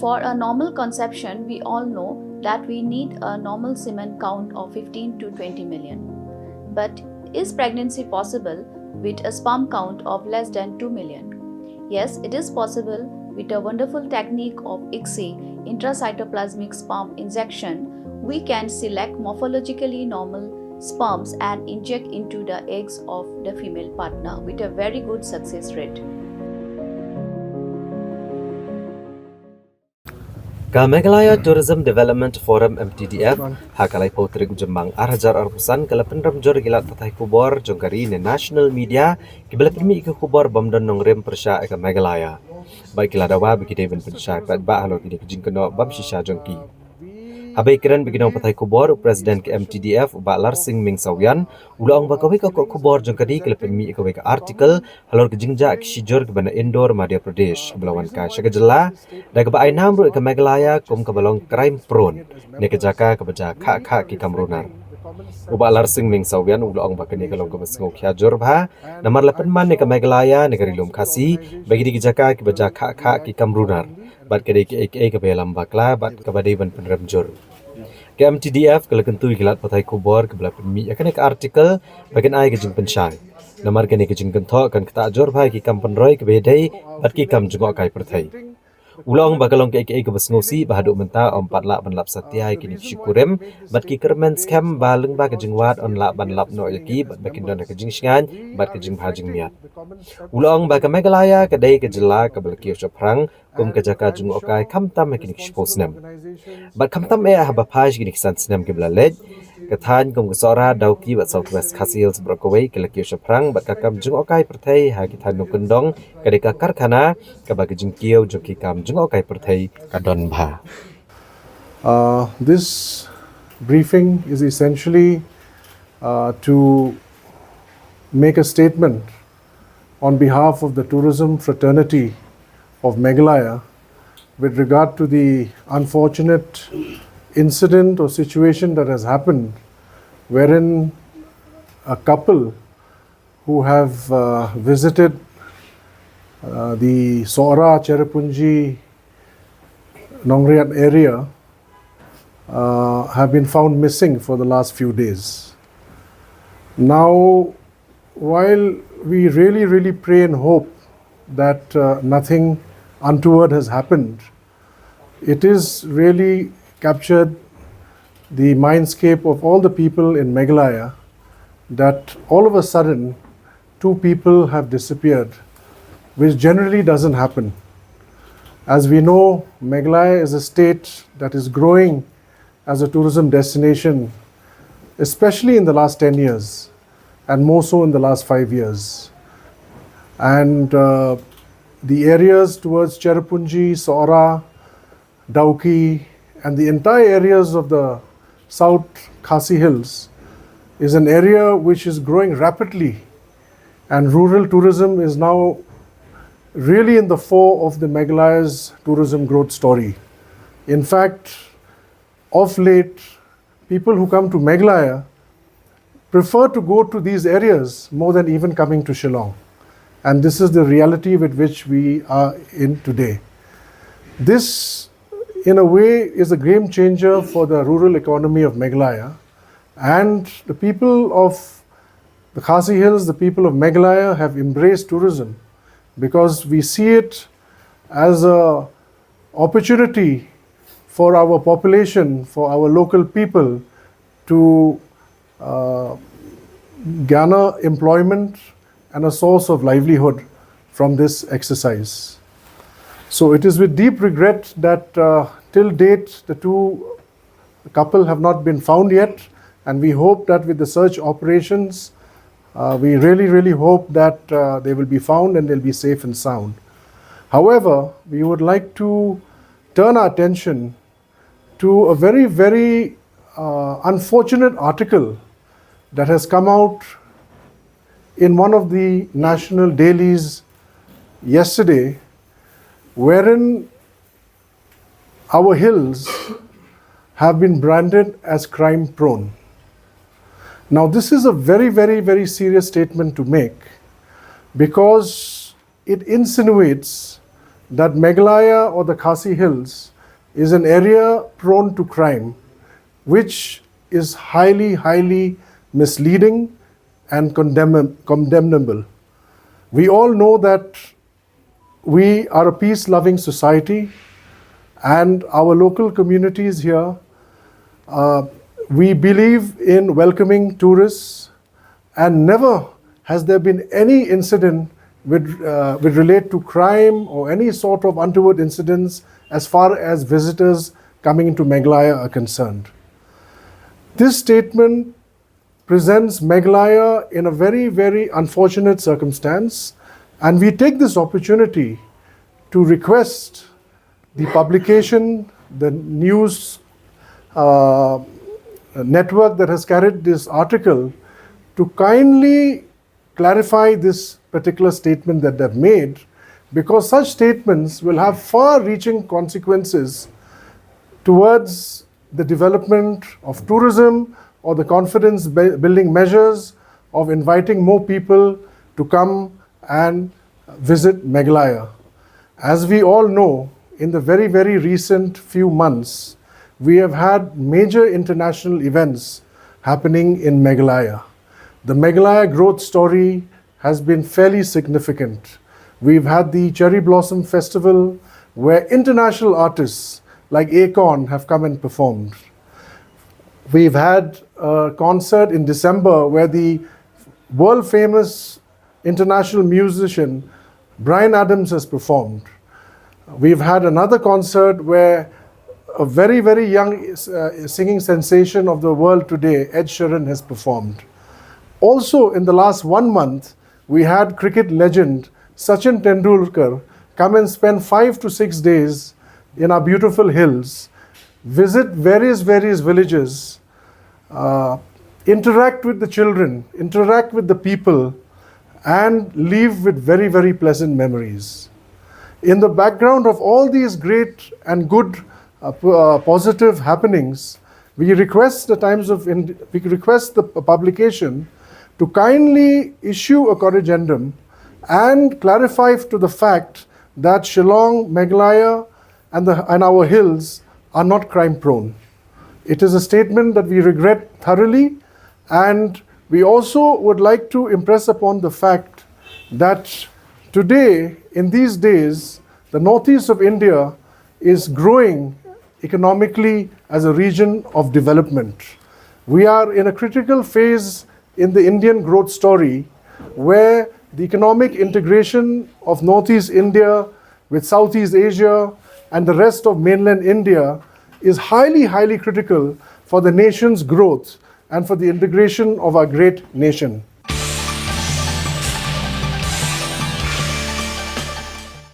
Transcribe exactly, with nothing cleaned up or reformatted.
For a normal conception, we all know that we need a normal semen count of fifteen to twenty million. But is pregnancy possible with a sperm count of less than two million? Yes, it is possible. With a wonderful technique of ICSI, intracytoplasmic sperm injection, we can select morphologically normal sperms and inject into the eggs of the female partner with a very good success rate. Ka Meghalaya Tourism Development Forum, M T D F, ha ka laiphew tarik u Jymmang ar hajar arphew san ka la pynrem jur ïa ki lad pathai khubor jong ka ri ne national media kiba la pynmih ïa ki khubor bym don nongrim pyrshah ïa ka Meghalaya. Bad ki la dawa ba ki dei ban pynshai paidbah halor kine ki jingkynnoh bym shisha jong ki. Haba ïakren bad ki nongpathai khubor, u President ka M T D F, u Bah Larsing Ming Sawian, u la ong ba kawei ka koh khubor jong ka ri ka la pynmih ïa kawei ka article halor ka jingjia ki shijur kiba na Indore, Madhya Pradesh, kiba la wan kai sha ka jylla da kaba ai nam ruh ïa ka Meghalaya kum kaba long crime prone ne ka jaka kaba jia khah khah ki kam runar. U Bah Larsing Ming Sawian u la ong ba kane ka long kaba sngewkhia jur bha namar la pynman ïa ka Meghalaya ne ka Ri Lum Khasi ba ki dei ki jaka kiba jia khah khah ki kam runar bad ka dei kaei kaei kaba ïalam bakla bad kaba dei ban pynrem jur. Ka M T D F ka la kyntu ïa ki lad pathai khubor kiba la pynmih ïa kane ka article ba kin ai ka jingpynshai. Namar kane ka jingkynthoh kan ktah jur bha ïa ki kam pynroi kiba ïadei bad ki kam jngohkai pyrthei. U la ong ba ka long kaei kaei kaba sngewsih ba haduh mynta ym pat lah ban lap satia ïa kine ki shikurim bad ki kyrmen skhem ba lyngba ka jingwad yn lah ban lap noh ïa ki bad ba kin don ha ka jingshngaiñ bad ka jingbha jingmiat. U la ong ba ka Meghalaya ka dei ka jylla kaba la kiew shaphrang kum ka jaka jngohkai khamtam ha kine ki shiphew snem. Bad khamtam eh haba phai sha kine ki san snem kiba la leit, ka thaiñ kum ka Sohra, Dawki bad South West Khasi Hills baroh kawei ka la kiew shaphrang bad ka kam jngohkai pyrthei ha ki thaiñ nongkyndong ka dei ka karkhana kaba ka jingkiew jong ki kam jngohkai pyrthei ka don bha. Uh, this briefing is essentially uh, to make a statement on behalf of the tourism fraternity of Meghalaya with regard to the unfortunate incident or situation that has happened, wherein a couple who have uh, visited uh, the Sohra Cherrapunji Nongriat area uh, have been found missing for the last few days. Now, while we really, really pray and hope that uh, nothing untoward has happened, it is really captured the mindscape of all the people in Meghalaya that all of a sudden two people have disappeared, which generally doesn't happen. As we know, Meghalaya is a state that is growing as a tourism destination, especially in the last ten years, and more so in the last five years. And uh, the areas towards Cherrapunji, Sohra, Dawki, and the entire areas of the South Khasi Hills is an area which is growing rapidly, and rural tourism is now really in the fore of the Meghalaya's tourism growth story. In fact, of late, people who come to Meghalaya prefer to go to these areas more than even coming to Shillong. And this is the reality with which we are in today. This, in a way, is a game changer for the rural economy of Meghalaya. And the people of the Khasi Hills, the people of Meghalaya have embraced tourism because we see it as a opportunity for our population, for our local people to uh, garner employment and a source of livelihood from this exercise. So it is with deep regret that uh, till date the two couple have not been found yet, and we hope that with the search operations, uh, we really, really hope that uh, they will be found and they'll be safe and sound. However, we would like to turn our attention to a very, very uh, unfortunate article that has come out in one of the national dailies yesterday, wherein our hills have been branded as crime prone. Now, this is a very, very, very serious statement to make because it insinuates that Meghalaya or the Khasi Hills is an area prone to crime, which is highly, highly misleading and condemn- condemnable. We all know that we are a peace loving society, and our local communities here, uh, we believe in welcoming tourists, and never has there been any incident with, uh, with relate to crime or any sort of untoward incidents as far as visitors coming into Meghalaya are concerned. This statement presents Meghalaya in a very, very unfortunate circumstance, and we take this opportunity to request the publication, the news uh, network that has carried this article, to kindly clarify this particular statement that they've made, because such statements will have far reaching consequences towards the development of tourism or the confidence bu- building measures of inviting more people to come and visit Meghalaya. As we all know, in the very, very recent few months, we have had major international events happening in Meghalaya. The Meghalaya growth story has been fairly significant. We've had the Cherry Blossom Festival, where international artists like Akon have come and performed. We've had a concert in December where the world famous international musician Bryan Adams has performed. We've had another concert where a very, very young uh, singing sensation of the world today, Ed Sheeran, has performed. Also, in the last one month, we had cricket legend Sachin Tendulkar come and spend five to six days in our beautiful hills, visit various, various villages, uh, interact with the children, interact with the people, and leave with very, very pleasant memories. In the background of all these great and good, uh, p- uh, positive happenings, we request the Times of Ind- we request the p- publication to kindly issue a corrigendum and clarify to the fact that Shillong, Meghalaya, and, the, and our hills are not crime prone. It is a statement that we regret thoroughly, and we also would like to impress upon the fact that today, in these days, the northeast of India is growing economically as a region of development. We are in a critical phase in the Indian growth story where the economic integration of northeast India with Southeast Asia and the rest of mainland India is highly, highly critical for the nation's growth and for the integration of our great nation.